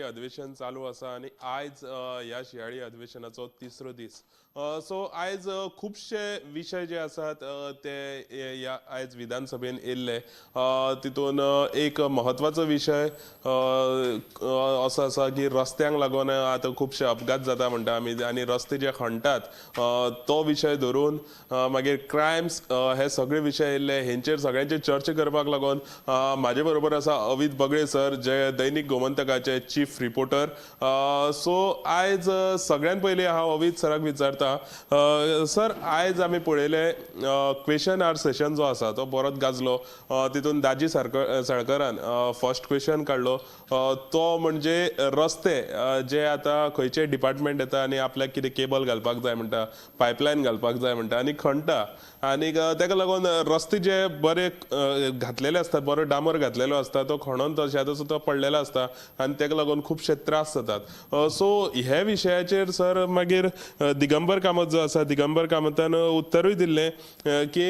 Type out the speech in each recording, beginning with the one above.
अधिवेशन चालू आसा आनी आयज ह्या शियाळी अधिवेशनाचो तिसरो दीस. सो आयज खुबशे विशय जे आसात ते ह्या आयज विधानसभेन येयल्ले. तितून एक म्हत्वाचो विशय असो आसा की रस्त्यांक लागून आतां खुबशे अपघात जाता म्हणटा आमी, आनी रस्ते जे खणटात तो विशय धरून मागीर क्रायम्स हे सगळे विशय येयल्ले. हेंचेर सगळ्यांचेर चर्चा करपाक लागून म्हाजे बरोबर आसा अवीत बगळे सर, जे दैनिक गोमंतकाचे चीफ रिपोर्टर. सो आयज सगळ्यात पयलीं हांव अवीत सराक विचारता, सर आयज आमी पळयलें क्वेशन our session जो आसा तो बरोच गाजलो. तितून दाजी साळकरान फर्स्ट क्वेशन काडलो, तो म्हणजे रस्ते जे आतां खंयचे डिपार्टमेंट येता आनी आपल्याक कितें केबल घालपाक जाय म्हणटा, पायपलायन घालपाक जाय म्हणटा आनी खणटा, आनी ताका लागून रस्ते जे बरे घातलेले आसतात, बरो डांबर घातलेलो आसता तो खणोन तशें तसो तो पडलेलो आसता आनी ताका लागून खुबशे त्रास जातात. सो ह्या विशयाचेर सर मागीर दिगंबर कामत जो आसा, दिगंबर कामतान उत्तरूय दिल्लें की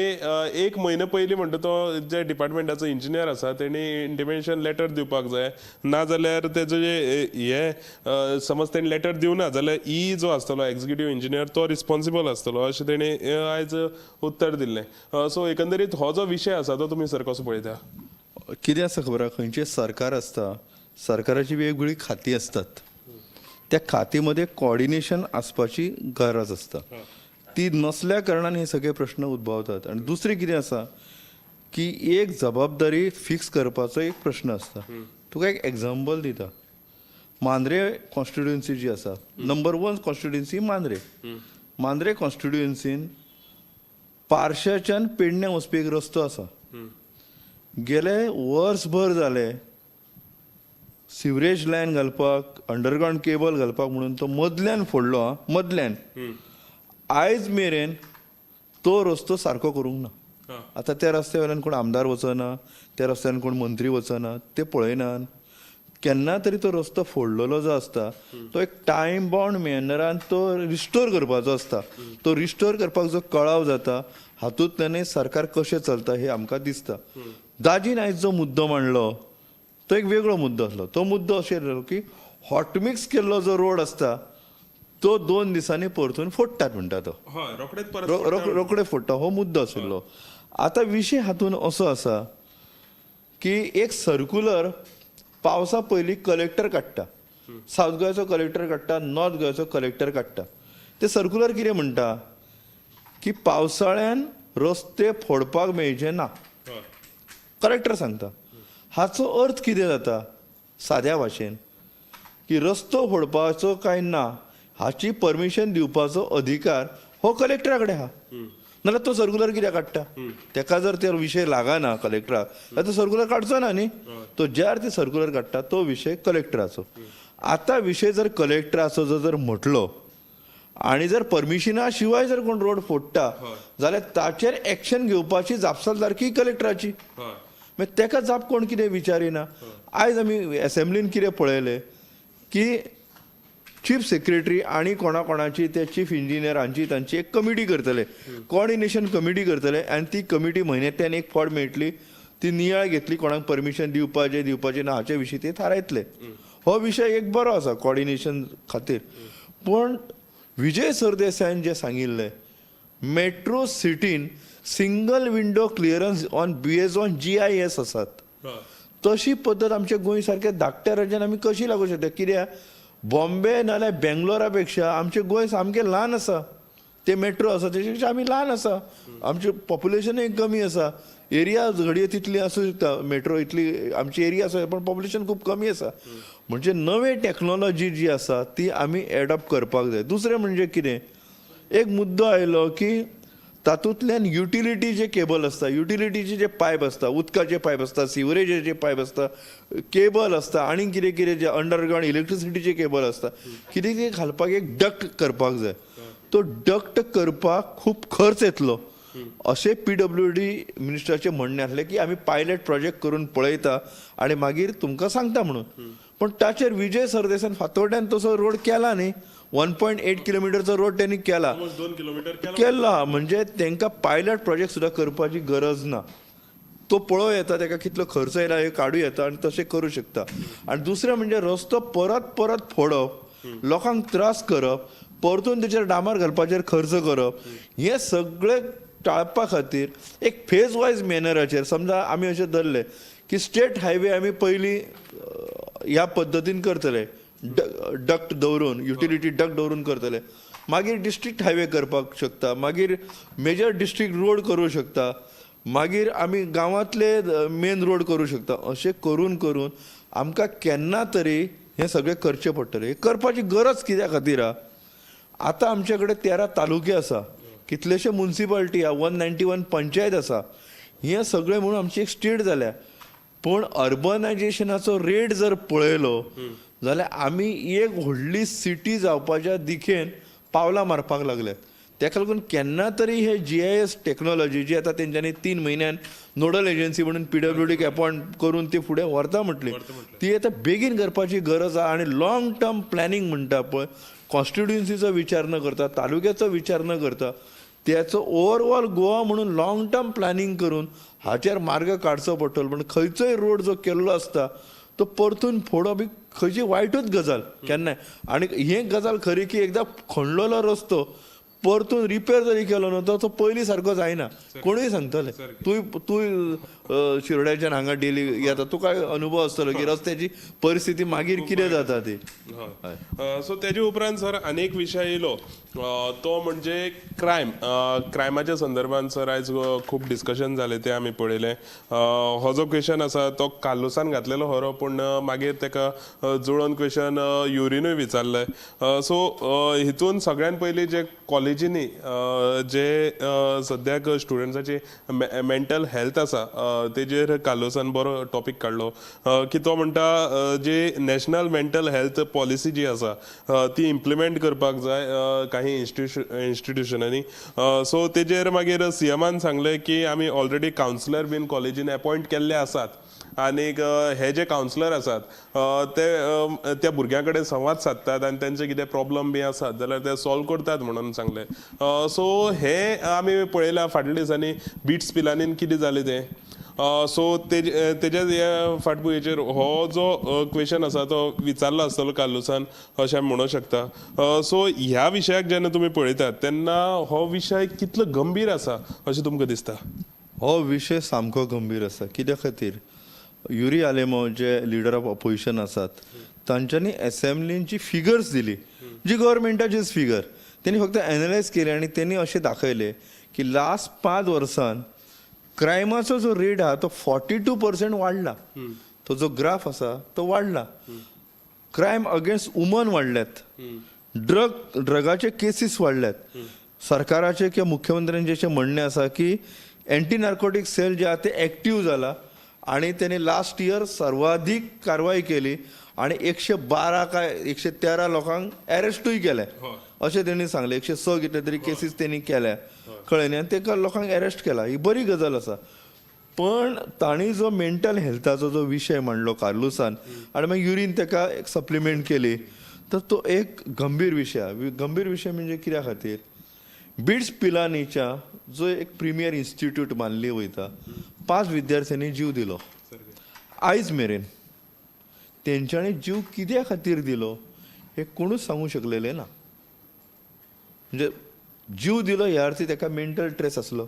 एक म्हयनो पयलीं म्हणटा तो जे डिपार्टमेंटाचो इंजिनियर आसा तेणी इंटिमेशन लेटर दिवपाक जाय, ना जाल्यार तेजो जे हे समज तेणी लेटर दिवना जाल्यार ई जो आसतलो एक्झिक्युटीव इंजिनियर तो रिस्पॉन्सिबल आसतलो अशें तेणी आयज उत्तर दिल्लें. सो एकंदरीत हो जो विशय आसा तो तुमी सर कसो पळयता? कितें आसा खबर आहा, खंयचें सरकार आसता, सरकाराची वेगवेगळी खातीं आसतात, त्या खाती मदें कॉर्डिनेशन आसपाची गरज आसता, ती नसल्या कारणान हे सगळे प्रश्न उद्भवतात. आनी दुसरें कितें आसा की एक जबाबदारी फिक्स करपाचो एक प्रश्न आसता. तुका एक एग्जाम्पल दिता, मांद्रे कॉन्स्टिट्युएन्सी जी आसा, नंबर 1 कॉन्स्टिट्युएन्सी मांद्रे. मांद्रे कॉन्स्टिट्युएन्सीन पारशाच्यान पेडण्यां वचपी एक रस्तो आसा, गेले वर्सभर जाले सिवरेज लायन घालपाक, अंडरग्रावंड केबल घालपाक म्हणून तो मदल्यान फोडलो. मदल्यान आयज मेरेन तो रस्तो सारको करूंक ना. आतां त्या रस्त्या वयल्यान कोण आमदार वचना, त्या रस्त्यान कोण मंत्री वचना, ते पळयनात. केन्ना तरी तो रस्तो फोडलेलो जो आसता तो एक टायम बाउंड मॅनरान तो रिस्टोर करपाचो आसता. तो रिस्टोर करपाक जो कळाव जाता हातूंतल्यानय सरकार कशें चलता हें आमकां दिसता. दाजीन आयज जो मुद्दो मांडलो तो एक वेगळो मुद्दो आसलो. तो मुद्दो अशें आसलो की हॉटमिक्स केल्लो जो रोड आसता तो 2 दिसांनी परतून फोडटात म्हणटा तो, रोखडे फोडटा, हो मुद्दो आशिल्लो. आतां विशय हातून असो आसा की एक सर्कुलर पावसा पयलीं कलेक्टर काडटा, सावथ गोंयचो कलेक्टर काडटा, नॉर्थ गोंयचो कलेक्टर काडटा. ते सर्कुलर कितें म्हणटा की पावसाळ्यान रस्ते फोडपाक मेळचे ना, कलेक्टर सांगता. हाचो अर्थ कितें जाता साद्या भाशेन की रस्तो फोडपाचो काय ना हाची परमिशन दिवपाचो अधिकार हो कलेक्टरा कडेन आहा. नाल्यार तो सर्कुलर कित्याक काडटा? तेका जर ते विशय लागना कलेक्टराक जाल्यार तो सर्कुलर काडचो ना न्ही. तो ज्या ते सर्कुलर काडटा तो विशय कलेक्टराचो. आतां विशय जर कलेक्टराचो जर म्हटलो आनी जर परमिशना शिवाय जर कोण रोड फोडटा जाल्यार ताचेर एक्शन घेवपाची जापसालदारकी कलेक्टराची. मागीर तेका जाप कोण कितें विचारिना. आयज आमी एसेंब्लीन कितें पळयलें की चीफ सेक्रेटरी आनी कोणा कोणाची ते चीफ इंजिनियर हांची तांची एक कमिटी करतले, कॉर्डिनेशन कमिटी करतले, आनी ती कमिटी म्हयन्यांतल्यान एक फावट मेळटली, ती नियाळ घेतली, कोणाक परमिशन दिवपाचें दिवपाचें ना हाचे विशीं ते थारायतले. हो विशय एक बरो आसा कॉर्डिनेशन खातीर. पूण विजय सरदेसायान जें सांगिल्लें मेट्रो सिटीन single window clearance on based on GIS आसात, तशी पद्दत आमच्या गोंय सारक्या धाकट्या राज्यान आमी कशी लागू शकता? कित्याक बॉम्बे नाल्यार बेंगलोरा पेक्षा आमचें गोंय सामकें ल्हान आसा, ते मेट्रो आसा तेजे पेक्षा आमी ल्हान आसा, आमचें पॉप्युलेशनूय कमी आसा, एरिया घडये तितली आसूं शकता, मेट्रो इतली आमची एरिया आसा पण पॉप्युलेशन खूब कमी आसा. म्हणजे नवे टॅक्नोलॉजी जी आसा ती आमी एडॉप्ट करपाक जाय. दुसरें म्हणजे कितें, एक मुद्दो आयलो की तातूंतल्यान युटिलिटीचे केबल आसता, युटिलिटीचे जे पायप आसता, उदकाचे पायप आसता, सिवरेजीचे पायप आसता, केबल आसता, आनी कितें कितें जे अंडरग्रावंड इलेक्ट्रिसिटीचे केबल आसता, कितें कितें घालपाक एक डक्ट करपाक जाय. तो डक्ट करपाक खूब खर्च येतलो अशें PWD मिनिस्टराचें म्हणणें आसलें की आमी पायलट प्रोजेक्ट करून पळयता आनी मागीर तुमकां सांगता म्हणून. पूण ताचेर विजय सरदेसान फातोड्ड्यान तसो रोड केला न्ही, 1.8 किलोमिटरचो रोड त्यांनी केला, 2 किलोमीटर केला. म्हणजे तांकां पायलट प्रोजेक्ट सुद्दां करपाची गरज ना. तो पळोवं येता, ताका कितलो खर्च येयला हे काडूं येता आनी तशें करूं शकता. आनी दुसरें म्हणजे रस्तो परत परत फोडप, लोकांक त्रास करप, परतून तेचेर डांबर घालपाचेर खर्च करप, हें सगळें टाळपा खातीर एक फेज वायज मॅनराचेर समजा आमी अशें धरलें की स्टेट हायवे आमी पयलीं ह्या पद्दतीन करतले, डक्ट दवरून, युटिलिटी डक्ट दवरून करतले, मागीर डिस्ट्रिक्ट हायवे करपाक शकता, मागीर मेजर डिस्ट्रिक्ट रोड करूं शकता, मागीर आमी गांवांतले मेन रोड करूं शकता. अशें करून करून आमकां केन्ना तरी हें सगळें करचें पडटलें. हें करपाची गरज कित्या खातीर आहा? आतां आमचे कडेन 13 तालुके आसा, कितलेशे मुन्सिपाल्टी आहा, 191 पंचायत आसा, हें सगळें म्हणून आमची एक स्टेट जाल्या. पूण अर्बनायजेशनाचो रेट जर पळयलो जाल्यार आमी एक व्हडली सिटी जावपाच्या दिकेन पावलां मारपाक लागल्यात. ताका लागून केन्ना तरी हे GIS technology जी आतां तेंच्यांनी 3 म्हयन्यान नोडल एजन्सी म्हणून PWDक एपॉयंट करून ती फुडें व्हरता म्हटली, ती आतां बेगीन करपाची गरज आहा. आनी लाँग टर्म प्लॅनिंग म्हणटा पळय, कॉन्स्टिट्युएन्सीचो विचार न करता, तालुक्याचो विचार न करता, त्याचो ओवरऑल गोवा म्हणून लाँग टर्म प्लॅनिंग करून हाचेर मार्ग काडचो पडटलो. पण खंयचोय रोड जो केल्लो आसता तो परतून फोडप ही खंयची वायटूच गजाल केन्नाय. आनी ही गजाल खरी की एकदां खणलेलो रस्तो परतून रिपेर जरी केलो न्हू तो पयलीं सारको जायना. कोणूय सांगतले, तूं शिरोड्याच्यान हांगा डेली येता, तुका अनुभव आसतलो की रस्त्याची परिस्थिती मागीर कितें जाता ती. सो तेजे उपरांत सर आनी एक विशय येयलो तो म्हणजे क्रायम. क्रायमाच्या संदर्भात सर आयज खूब डिस्कशन जालें तें आमी पळयलें. हो जो क्वेशन आसा तो कार्लुसान घातलेलो खरो, पूण मागीर ताका जुळोवन क्वेशन युरिनूय विचारलें. सो हितून सगळ्यान पयलीं जे कॉलेजींनी जे सद्याक स्टुडंट्साची मेंटल हेल्थ आसा तेजेर कार्लुसान बरो टॉपीक काडलो की तो म्हणटा जी नॅशनल मेंटल हेल्थ पॉलिसी जी आसा ती इम्प्लिमेंट करपाक जाय काही इन्स्टिट्युशनांनी. सो तेजेर मागीर सीएमान सांगलें की आमी ऑलरेडी कावन्सिलर बीन कॉलेजीन एपॉयंट केल्ले आसात आनीक हे जे कावन्सिलर आसात ते त्या भुरग्यां कडेन संवाद सादतात आनी तेंचे कितें प्रॉब्लम बी आसात जाल्यार ते सॉल्व करतात म्हणून सांगलें. सो हे आमी पळयलां फाटल्या दिसांनी बिट्स पिलानीन कितें जालें तें. सो तेज्या हे फाटभुंयेचेर हो जो क्वेशन आसा तो विचारलो आसतलो कार्लुसान अशें आमी म्हणूंक शकता. सो ह्या विशयाक जेन्ना तुमी पळयतात तेन्ना हो विशय कितलो गंभीर आसा अशें तुमकां दिसता? हो विशय सामको गंभीर आसा. कित्या खातीर युरी आलेमो जे लिडर ऑफ ऑपोजिशन आसात तांच्यांनी एसेंब्लींची फिगर्स दिली, जी गव्हर्मेंटाचीच फिगर तेणी फक्त एनलायज केली आनी तेणी अशें दाखयलें की लास्ट 5 वर्सान क्रायमाचो जो रेट आहा तो 42% वाडला, तो जो ग्राफ आसा तो वाडला. क्रायम अगेन्स्ट वुमन वाडल्यात, ड्रगाचे केसीस वाडल्यात. सरकाराचे किंवा मुख्यमंत्र्यांचे अशें म्हणणें आसा की एंटी नार्कोटीक सेल जे आहा ते एक्टीव जाला आनी तेणी लास्ट इयर सर्वाधीक कारवाय केली आनी 112 काय 113 लोकांक एरेस्टूय केले अशें तेणी सांगलें. 106 कितले तरी केसीस तेणी केल्या, कळ्ळें न्ही, आनी तेका लोकांक एरेस्ट केला. ही बरी गजाल आसा. पण तांणी जो मेंटल हेल्थाचो जो विशय मांडलो कार्लुसान आनी मागीर युरीन तेका एक सप्लिमेंट केली, तर तो एक गंभीर विशय आहा. गंभीर विशय म्हणजे कित्या खातीर बिट्स पिलानीच्या जो एक प्रिमियर इन्स्टिट्यूट मानली वयता, 5 विद्यार्थ्यांनी जीव दिलो. आयज मेरेन तेंच्यांनी जीव कित्या खातीर दिलो हें कोणूच सांगूंक शकलेलें ना. म्हणजे जीव दिलो ह्या अर्थी तेका मेंटल ट्रेस आसलो.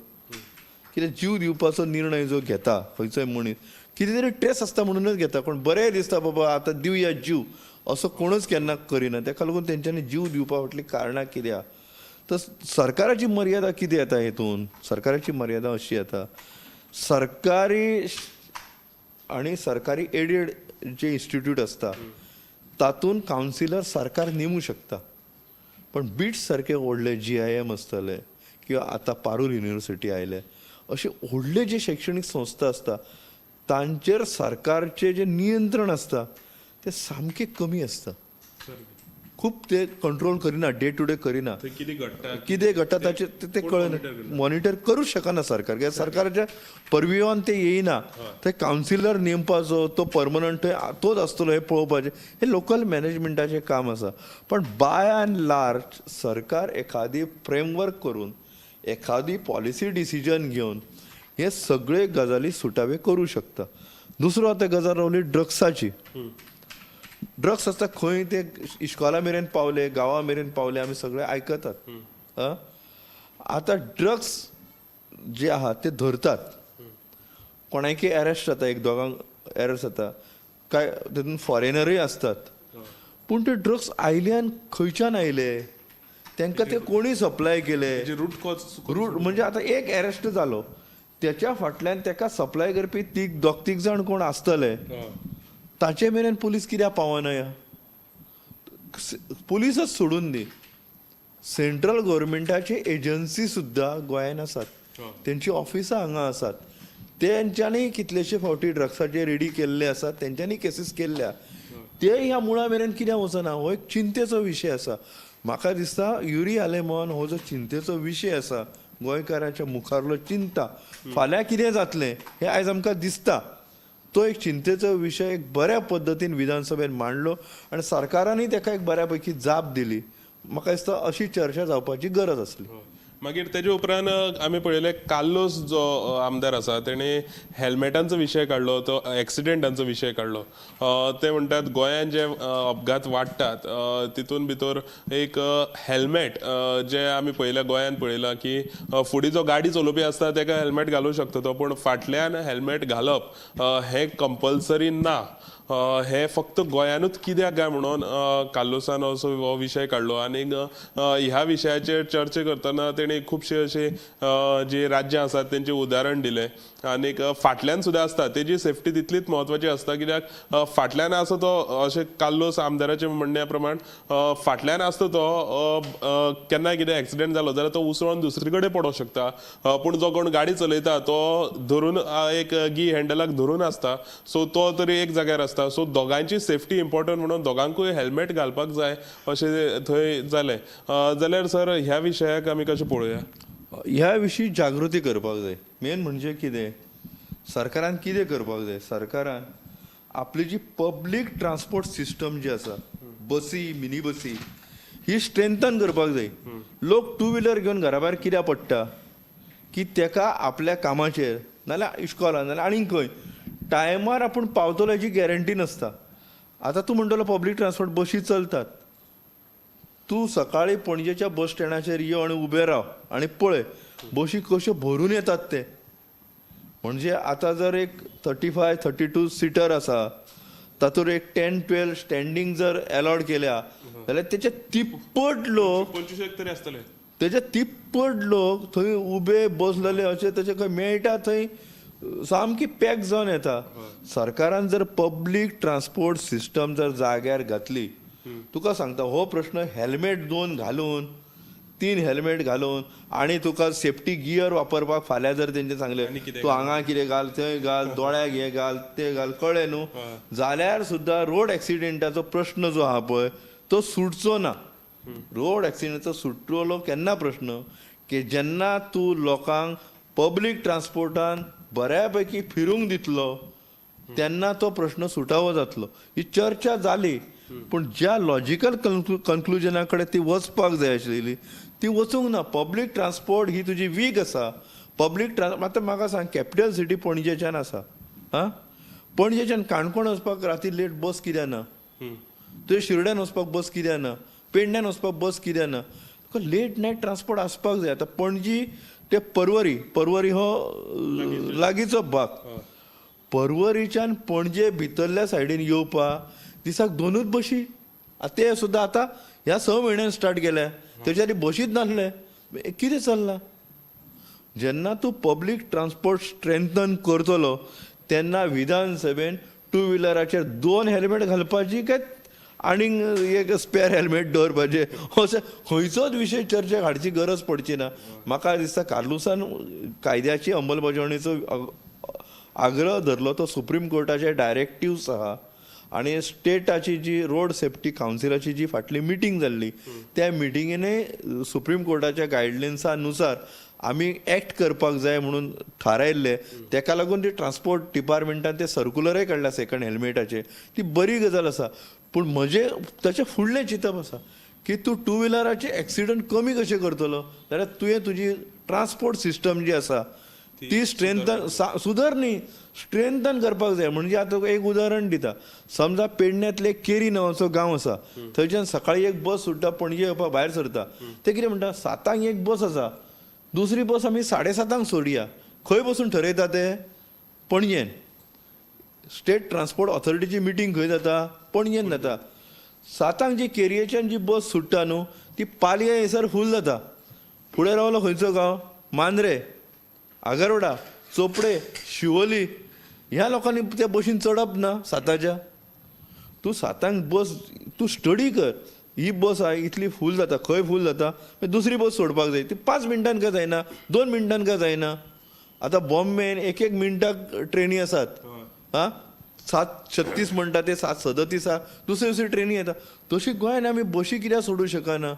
कित्याक जीव दिवपाचो निर्णय जो घेता खंयचोय मनीस कितें तरी ट्रेस आसता म्हणूनच घेता. कोण बरें दिसता बाबा आतां दिवया जीव असो कोणूच केन्ना करिना. तेका लागून तेंच्यांनी जीव दिवपा फाटलीं कारणां कितें आहा, तर सरकाराची मर्यादा कितें येता हितून? सरकाराची मर्यादा अशी येता, सरकारी आनी सरकारी एडेड जे इन्स्टिट्यूट आसता तातूंत कावन्सिलर सरकार नेमू शकता. पण बिट्स सारके व्हडले GIM आसतले किंवा आतां पारूल युनिवर्सिटी आयले, अशे व्हडले जे शैक्षणीक संस्था आसता तांचेर सरकारचें जें नियंत्रण आसता तें सामकें कमी आसता. खूब ते कंट्रोल करिना, डे टू डे करिना, कितें घडटा ताचेर ते कळना, मॉनिटर करूं शकना सरकार, कित्याक सरकाराच्या परविवान ते येयना. ते कावन्सिलर नेमपाचो तो परमनंट तोच आसतलो हें पळोवपाचें हें लोकल मॅनेजमेंटाचें काम आसा. पण बाय अँड लार्ज सरकार एखादी फ्रेमवर्क करून एखादी पॉलिसी डिसिजन घेवन हे सगळे गजाली सुटावे करूं शकता. दुसरो आतां गजाल रावली ड्रग्साची. ड्रग्स आतां खंय ते इश्कोला मेरेन पावले, गांवा मेरेन पावले, आमी सगळे आयकतात. आं, आतां ड्रग्स जे आहा ते धरतात, कोणायकी अरेस्ट जाता, एक दोगांक अरेस्ट जाता, काय तितून फॉरेनरूय आसतात. पूण ते ड्रग्स आयले आनी खंयच्यान आयले, तांकां ते कोणी सप्लाय केले, रूट कॉज रूट म्हणजे आतां एक अरेस्ट जालो त्याच्या फाटल्यान ताका सप्लाय करपी तीग दोग तीग जाण कोण आसतले, ताचे मेरेन पुलीस कित्याक पावना? ह्या पुलीसच सोडून दी, सेंट्रल गव्हर्मेंटाची एजन्सी सुद्दां गोंयान आसात, तेंची ऑफिसां हांगा आसात, तेंच्यांनी कितलेशे फावटी ड्रग्साचे रेडी केल्ले आसात, तेंच्यांनी केसीस केल्ल्या, ते ह्या मुळा मेरेन कित्याक वचना? हो एक चिंतेचो विशय आसा. म्हाका दिसता युरी आलेमोन हो जो चिंतेचो विशय आसा, गोंयकारांच्या मुखारलो चिंता, फाल्यां कितें जातलें हें आयज आमकां दिसता, तो एक चिंतेचो विशय एक बऱ्या पद्दतीन विधानसभेन मांडलो आनी सरकारानूय ताका एक बऱ्या पैकी जाप दिली. म्हाका दिसता अशी चर्चा जावपाची गरज आसली. मागीर तेजे उपरांत आमी पळयलें कार्लोस जो आमदार आसा तेणे हेल्मेटांचो विशय काडलो, तो एक्सिडेंटांचो विशय काडलो. ते म्हणटात गोंयांत जे अपघात वाडटात तितून भितर एक हेल्मेट जे आमी पळयलां, गोंयांत पळयलां की फुडें जो गाडी चलोवपी आसता ताका हेल्मेट घालूंक शकता तो, पूण फाटल्यान हेल्मेट घालप हें कंपल्सरी ना, हे फक्त गोंयानूच कित्याक काय म्हणून कार्लोसान असो हो विशय काडलो. आनी ह्या विशयाचेर चर्चा करतना तेणी खुबशे अशे जी राज्यां आसात तेंचें उदाहरण दिलें. आनीक फाटल्यान सुद्दां आसता तेजी सेफ्टी तितलीच म्हत्वाची आसता, कित्याक फाटल्यान आसा तो अशें कार्लोस आमदाराच्या म्हणण्या प्रमाण फाटल्यान आसता तो केन्नाय कितें एक्सिडेंट जालो जाल्यार तो उसळोन दुसरे कडेन पडोंक शकता, पूण जो कोण गाडी चलयता तो धरून एक गी हँडलाक धरून आसता, सो तो तरी एक जाग्यार आसता. सो दोगांयची सेफ्टी इम्पॉर्टंट म्हणून दोगांकूय हेल्मेट घालपाक जाय अशें थंय जालें. जाल्यार सर ह्या विशयाक आमी कशें पळोवया? ह्या विशीं जागृती करपाक जाय. मेन म्हणजे कितें, सरकारान कितें करपाक जाय, सरकारान आपली जी पब्लीक ट्रान्सपोर्ट सिस्टम जी आसा, बसी, मिनी बसी, ही स्ट्रेंथन करपाक जाय. लोक टू व्हिलर घेवन घरा भायर कित्याक पडटा की तेका आपल्या कामाचेर नाल्यार इश्कोलान नाल्यार आनीक खंय टायमार आपूण पावतलो हेची गॅरंटी नासता. आतां तूं म्हणटलो पब्लीक ट्रान्सपोर्ट बशी चलतात, तूं सकाळीं पणजेच्या बस स्टँडाचेर यो आनी उबें राव आनी पळय बशी कश्यो भरून येतात ते. म्हणजे आतां जर एक 35 32 सिटर आसा तातूंत एक 10 12 स्टँडींग जर एलॉट केल्या जाल्यार तेचे तिप्पट लोक, 25 तरी आसतले, तेचे तिप्पट लोक थंय उबे बसलेले अशे तशे खंय मेळटा थंय सामकी पॅक जावन येता. सरकारान जर पब्लीक ट्रान्सपोर्ट सिस्टम जर जाग्यार घातली, तुका सांगता हो प्रश्न हेल्मेट 2 घालून 3 हेल्मेट घालून आनी तुका सेफ्टी गियर वापरपाक फाल्यां जर तेंचे सांगलें तूं हांगा कितें घाल थंय घाल दोळ्याक हें घाल तें घाल, कळ्ळें न्हू, जाल्यार सुद्दां रोड एक्सिडेंटाचो प्रश्न जो आहा पळय तो सुटचो ना. रोड एक्सिडेंटाचो सुटलो केन्ना प्रश्न की जेन्ना तूं लोकांक पब्लीक ट्रान्सपोर्टान बऱ्या पैकी फिरूंक दितलो तेन्ना तो प्रश्न सुटावो जातलो. ही चर्चा जाली, पूण ज्या लॉजिकल कन्क्लुजना कडेन ती वचपाक जाय आशिल्ली ती वचूंक ना. पब्लीक ट्रान्सपोर्ट ही तुजी वीक आसा. पब्लीक आतां म्हाका सांग, कॅपिटल सिटी पणजेच्यान आसा, आं, पणजेच्यान काणकोण वचपाक राती लेट बस कित्याक ना, तुवें शिर्ड्यान वचपाक बस कित्याक ना, पेडण्यान वचपाक बस कित्याक ना, तुका लेट नायट ट्रान्सपोर्ट आसपाक जाय. आतां पणजी ते परवरी, परवरी हो लागींचो भाग, परवरीच्यान पणजे भितरल्या सायडीन येवपाक दिसाक 2 बशी, ते सुद्दां आतां ह्या 6 म्हयन्यान स्टार्ट केल्या, तेच्या आदी बशीच नासले. कितें चल्लां? जेन्ना तूं पब्लीक ट्रान्सपोर्ट स्ट्रेंथन करतलो तेन्ना विधानसभेन टू व्हिलराचेर 2 हेल्मेट घालपाची काय आनीक एक स्पेर हेल्मेट दवरपाचें, अशें खंयचोच विशय चर्चेक हाडची गरज पडची ना. म्हाका दिसता कार्लुसान कायद्याची अंमलबजावणीचो आग्रह धरलो तो सुप्रीम कोर्टाचे डायरेक्टिव्स आहा आनी स्टेटाची जी रोड सेफ्टी कावन्सिलाची जी फाटली मिटींग जाल्ली त्या मिटिंगेनय सुप्रीम कोर्टाच्या गायडलायन्सा नुसार आमी एक्ट करपाक जाय म्हणून थारायल्लें. तेका लागून ती ट्रान्सपोर्ट डिपार्टमेंटान ते सर्कुलरय काडला सेकंड हेल्मेटाचे, ती बरी गजाल आसा. पूण म्हजें ताचें फुडलें चिंतप आसा की तूं टू व्हिलराचे एक्सिडंट कमी कशें करतलो जाल्यार तुवें तुजी ट्रान्सपोर्ट सिस्टम जी आसा ती स्ट्रेंथन सुदर न्ही, स्ट्रेंथन करपाक जाय. म्हणजे आतां एक उदाहरण दिता, समजा पेडण्यांतले केरी नांवाचो गांव आसा, थंयच्यान सकाळी एक बस सुट्टा पणजे येवपाक भायर सरता. ते कितें म्हणटा, 7 एक बस आसा, दुसरी बस आमी 7:30 सोडया. खंय बसून ठरयता ते? पणजेन. स्टेट ट्रान्सपोर्ट ऑथॉरिटीची मिटींग खंय जाता? पणजेन जाता. 7 जी केरयेच्यान जी बस सुट्टा न्हू, ती पालये थंयसर फूल जाता. फुडें रावलो खंयचो गांव? मांद्रे, आगरवाडा, चोपडे, शिवोली ह्या लोकांनी त्या बशीन चडप ना 7च्या. तूं 7 बस, तूं स्टडी कर, ही बस आहा इतली फूल जाता, खंय फूल जाता, मागीर दुसरी बस सोडपाक जाय. ती 5 मिनटान काय जायना, 2 मिनटान काय जायना. आतां बॉम्बेन एक एक मिनटाक ट्रेनी आसात. आं, 7:36 म्हणटा ते 7:37 दुसरी दुसरी ट्रेनी येता. तशी गोंयान आमी बशी कित्याक सोडूं शकना?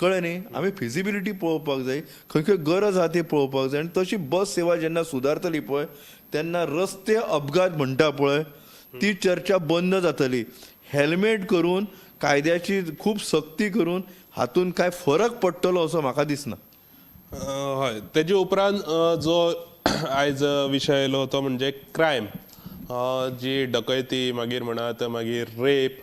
कळ्ळें न्ही? आमी फिजिबिलिटी पळोवपाक जाय, खंय खंय गरज आहा ती पळोवपाक जाय. आनी तशी बस सेवा जेन्ना सुदारतली पळय, तेन्ना रस्ते अपघात म्हणटा पळय ती चर्चा बंद जातली. हेल्मेट करून, कायद्याची खूब सक्ती करून हातून काय फरक पडटलो असो म्हाका दिसना. हय, तेजे उपरांत जो आयज विशय आयलो तो म्हणजे क्रायम, जी डकैती, मागीर म्हणात, मागीर रेप,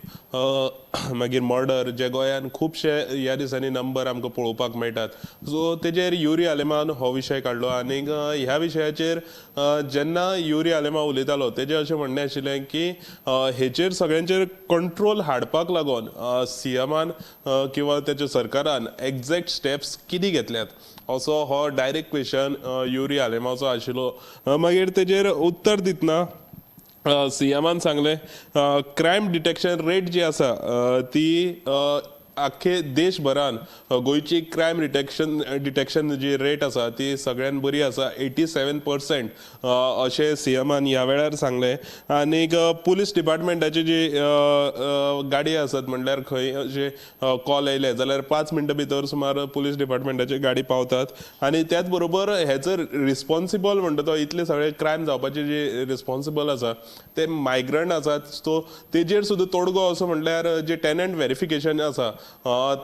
मागीर मर्डर, जे गोंयान खुबशे ह्या दिसांनी नंबर आमकां पळोवपाक मेळटात. सो तेजेर युरी आलेमान हो विशय काडलो. आनीक ह्या विशयाचेर जेन्ना युरी आलेमांव उलयतालो, तेजें अशें म्हणणें आशिल्लें की हेचेर सगळ्यांचेर कंट्रोल हाडपाक लागून सीएमान किंवा तेच्या सरकारान एग्जॅक्ट स्टेप्स कितें घेतल्यात, असो हो डायरेक्ट क्वेश्चन युरी आलेमांवचो आशिल्लो. मागीर तेजेर उत्तर दितना सीएमान सांगलें, क्रायम डिटेक्शन रेट जी आसा ती आख्खे देशभरान गोंयची क्रायम डिटेक्शन जी रेट आसा ती सगळ्यान बरी आसा, 87% अशें सीएमान ह्या वेळार सांगलें. आनीक पुलीस डिपार्टमेंटाची जी गाडी आसत, म्हणल्यार खंय अशे कॉल येयले जाल्यार 5 मिनटां भितर सुमार पुलीस डिपार्टमेंटाची गाडी पावतात. आनी त्याच बरोबर हेचो रिस्पॉन्सिबल म्हणटा तो, इतले सगळे क्रायम जावपाचे जे रिस्पॉन्सिबल आसा ते मायग्रंट आसात. सो तेजेर सुद्दां तोडगो असो म्हणल्यार जे टेनंट व्हेरिफिकेशन आसा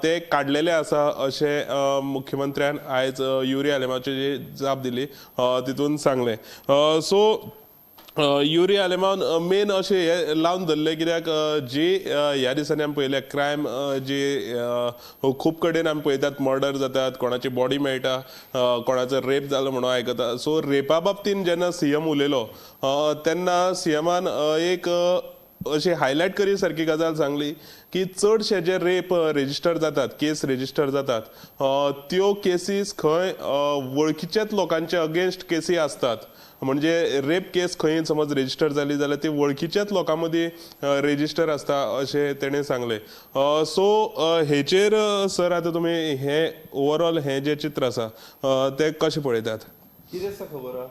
ते काडलेले आसा, अशें मुख्यमंत्र्यान आयज युरी आलेमाची जी जाप दिली तितून सांगलें. सो युरी आलेमावन मेन अशें हे लावन धरलें कित्याक जी ह्या दिसांनी आमी पळयल्या क्रायम जी खूब कडेन आमी पळयतात, मर्डर जातात, कोणाची बॉडी मेळटा, कोणाचो रेप जालो म्हणून आयकता. सो रेपा बाबतीन जेन्ना सीएम उलयलो तेन्ना सीएमान एक अशी हायलायट करी सारकी गजाल सांगली की चडशे जे रेप रेजिस्टर जातात, केस रेजिस्टर जातात, त्यो केसीस खंय वळखीच्याच लोकांचे अगेन्स्ट केसी आसतात. म्हणजे रेप केस खंय समज रेजिस्टर जाली जाल्यार ती वळखीच्याच लोकां मदीं रेजिस्टर आसता, अशें तेणें सांगलें. सो हेचेर सर, आतां तुमी हें ओवरऑल हें जें चित्र आसा तें कशें पळयतात? कितें आसा खबर आहा,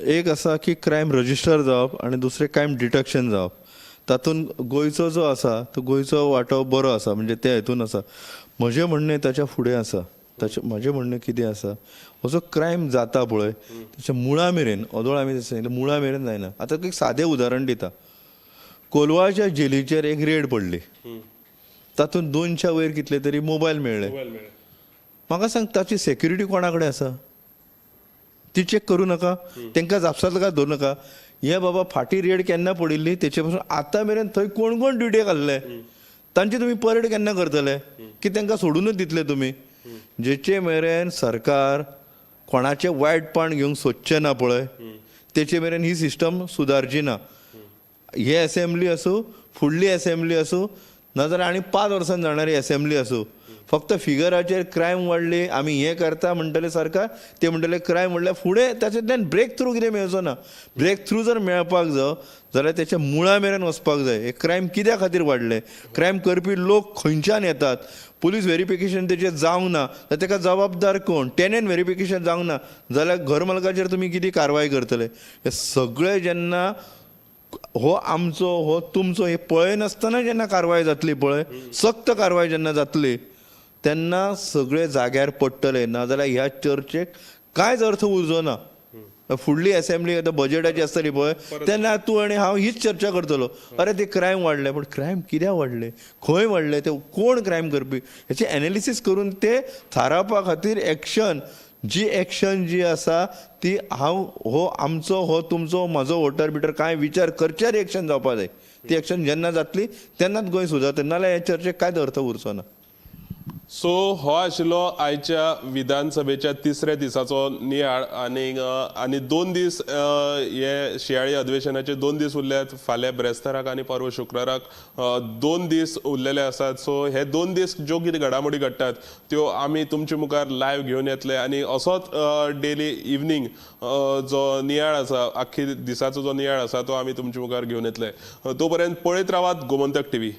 एक आसा की क्रायम रजिस्टर जावप आनी दुसरें क्रायम डिटेक्शन जावप. तातूंत गोंयचो जो आसा तो गोंयचो वांटो बरो आसा, म्हणजे ते हितून आसा. म्हजें म्हणणें ताच्या फुडें आसा. ताचें म्हजें म्हणणें कितें आसा, हो जो क्रायम जाता पळय ताच्या मुळा मेरेन, ओदोळ आमी सांगिल्लें, मुळा मेरेन जायना. आतां एक सादें उदाहरण दिता. कोलवाळच्या जेलीचेर एक रेड पडली, तातूंत 200 वयर कितले तरी मोबायल मेळ्ळे. म्हाका सांग, ताची सेक्युरिटी कोणा कडेन आसा? ती चॅक करूं नाका? तांकां जापसालदार धरूं नाका? हे बाबा, फाटीं रेड केन्ना पडिल्ली तेचे पासून आतां मेरेन थंय कोण कोण ड्युटेक आसले, तांची तुमी परेड केन्ना करतले की तांकां सोडूनच दितले तुमी? जेचे मेरेन सरकार कोणाचें वायटपण घेवंक सोदचें ना पळय, तेचे मेरेन ही सिस्टम सुदारची ना. हे एसेंब्ली आसूं, फुडली एसेंब्ली आसूं, नाजाल्यार आनी 5 वर्सां जाणारी एसेंब्ली आसूं, फक्त फिगराचेर क्रायम वाडली आमी हें करता म्हणटले सरकार, ते म्हणटले क्रायम वाडल्या, फुडें तातूंतल्यान ब्रेक थ्रू कितें मेळचो ना. ब्रेक थ्रू जर मेळपाक जाय जाल्यार तेच्या मुळा मेरेन वचपाक जाय. हे क्रायम कित्या खातीर वाडले, क्रायम करपी लोक खंयच्यान येतात, पुलीस व्हेरिफिकेशन तेचेर जावंक ना जाल्यार ताका जबाबदार कोण, टेनंट व्हेरिफिकेशन जावंक ना जाल्यार घर मालकाचेर तुमी कितें कारवाय करतले, हे सगळें जेन्ना हो आमचो हो तुमचो हे पळयनासतना जेन्ना कारवाय जातली पळय, सक्त कारवाय जेन्ना जातली तेन्ना सगळे जाग्यार पडटले. नाजाल्यार ह्या चर्चेक कांयच अर्थ उरचो ना. फुडली एसेंब्ली आतां बजेटाची आसतली पळय, तेन्ना तूं आनी हांव हीच चर्चा करतलो, अरे ते क्रायम वाडले, पूण क्रायम कित्याक वाडले, खंय वाडले, ते कोण क्रायम करपी, हेचें एनालिसीस करून ते थारावपा खातीर एक्शन जी एक्शन जी आसा ती हांव हो आमचो हो तुमचो म्हजो वोटर बिटर कांय विचार करच्यार एक्शन जावपा जाय. ती एक्शन जेन्ना जातली तेन्नाच गोंय सुदारतलें, नाल्यार हे चर्चेक कांयच अर्थ उरचो ना. सो हो आशिल्लो आयच्या विधानसभेच्या तिसऱ्या दिसाचो नियाळ. आनी आनी 2 दीस हे शियाळी अधिवेशनाचे 2 दीस उरल्यात. फाल्यां ब्रेस्ताराक आनी परवां शुक्राराक 2 दीस उरलेले आसात. सो हे 2 दीस ज्यो कितें घडामोडी घडटात त्यो आमी तुमचे मुखार लायव्ह घेवन येतले. आनी असोच डेली इवनींग जो नियाळ आसा, आख्खी दिसाचो जो नियाळ आसा तो आमी तुमचे मुखार घेवन येतले. तो पर्यंत पळयत रावात गोमंतक टीव्ही.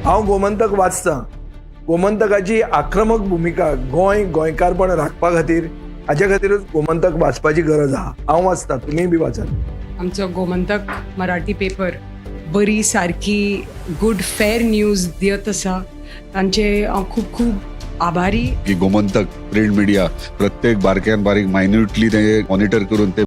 हांव गोमंतक वाचतां. गोमंतकाची आक्रमक भुमिका गोंय गोंयकारपण राखपा खातीर, हाच्या खातीरूच गोमंतक वाचपाची गरज आहा. हांव वाचतां, तुमीय बी वाचात. आमचो गोमंतक मराठी पेपर बरी सारकी गुड फेर न्यूज दियत आसा, तांचे हांव खूब खूब आभारी. की गोमंतक प्रिंट मिडिया प्रत्येक बारक्यान बारीक मायन्युटली ते मॉनिटर करून ते